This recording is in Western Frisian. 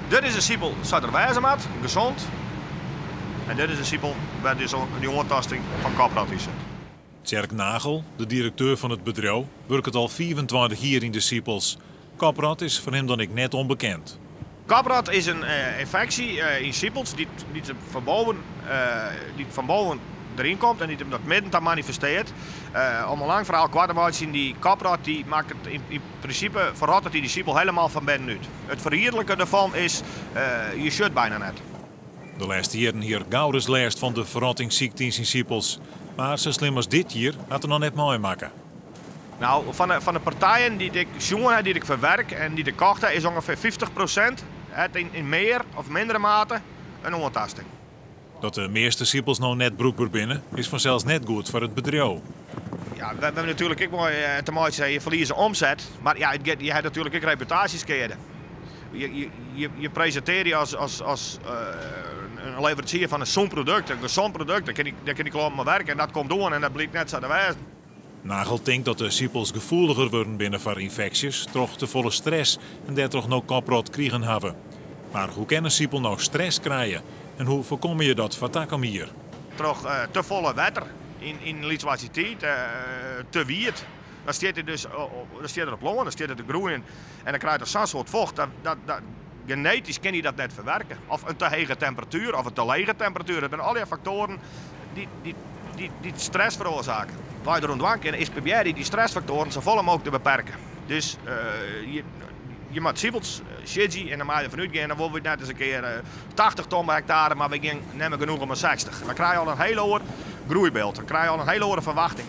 Dit is in sipel sa't er wêze moat, gezond. En dit is in sipel wêr't dus dy oantasting fan koprot yn sit. Tjerk Nagel, de direkteur fan it bedriuw, wurket al 25 jier yn de sipels. Koprot is foar him dan ek net ûnbekend. Koprot is in ynfeksje yn sipels dy't fan boven deryn komt en dy't him dat midden ta manifestearret. Om in lang ferhaal koart te meitsjen, dy koprot dy makket yn prinsipe ferrottet dy sipel hielendal fan binnen út. It ferriederlike derfan is, je sjocht byna net. De lêste jierren hie er gauris lêst fan de ferrottingssykte yn syn sipels. Mar sa slim as dit jier hat er noch net meimakke. Nou, fan de partijen dy't ik sjoen ha, dy't ik ferwurk en dy't ik kocht ha, is ûngefear 50% hat yn mear of mindere mate in oantasting. Dat de measte sipels no net brûkber binne, is fansels net goed foar it bedriuw. Ja, we hawwe natuerlik ek mei te meitsjen, je ferlieze omset, mar ja, je ha natuerlik ek reputaasjeskea. Je presintearje je as in leveransier fan in sûn produkt, in gezond produkt, dêr kin ik mei wurkje en dat komt oan en dat blykt net sa te wêzen. Nagel tinkt dat de sipels gefoeliger wurden binne foar ynfeksjes troch te folle stress en dêrtroch no koprot krigen hawwe. Mar hoe kin in sipel no stress krije en hoe foarkomme je dat foar takom jier? Troch te folle wetter yn in lyts tiid, te wiet. Dan stiet er dus dan stiet er op lân, dan stiet er te groeien en dan krijt er sa'n soad focht dat genetysk kin hy dat net ferwurkje. Of in te hege temperatuer of in te lege temperatuer. Dat binne allegear faktoaren dy't stress feroarsaakje. Wat je deroan dwaan kinne is probearje dy stressfaktoaren safolle mooglik te beperken. Dus je moatte sipels siedzje en dan moatte je derfan útgean, dan wolle we net ris in kear 80 ton per hektare, mar we gean nimme genoegen mei 60. Dan krije je al in hiel oar groeibyld, dan krije je al in hiel oare ferwachting.